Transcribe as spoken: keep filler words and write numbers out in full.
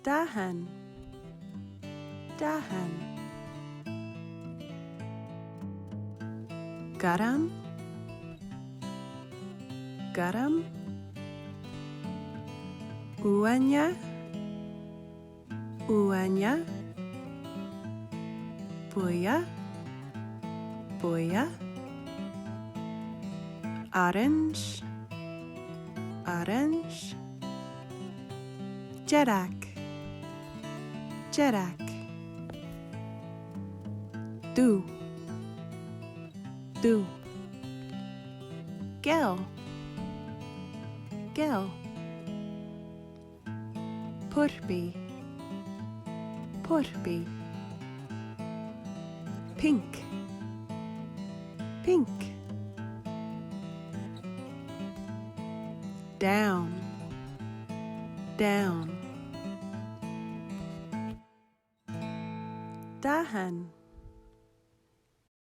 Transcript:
Dathan. Dathan. Gairm. Gairm. Uaine. Uaine. Buidhe. Buidhe. Orains. Orains. Dearg. Dearg. Dubh. Dubh. Geal. Geal. Purpaidh. Purpaidh. Pinc. Pinc. Donn. Donn. Dathan.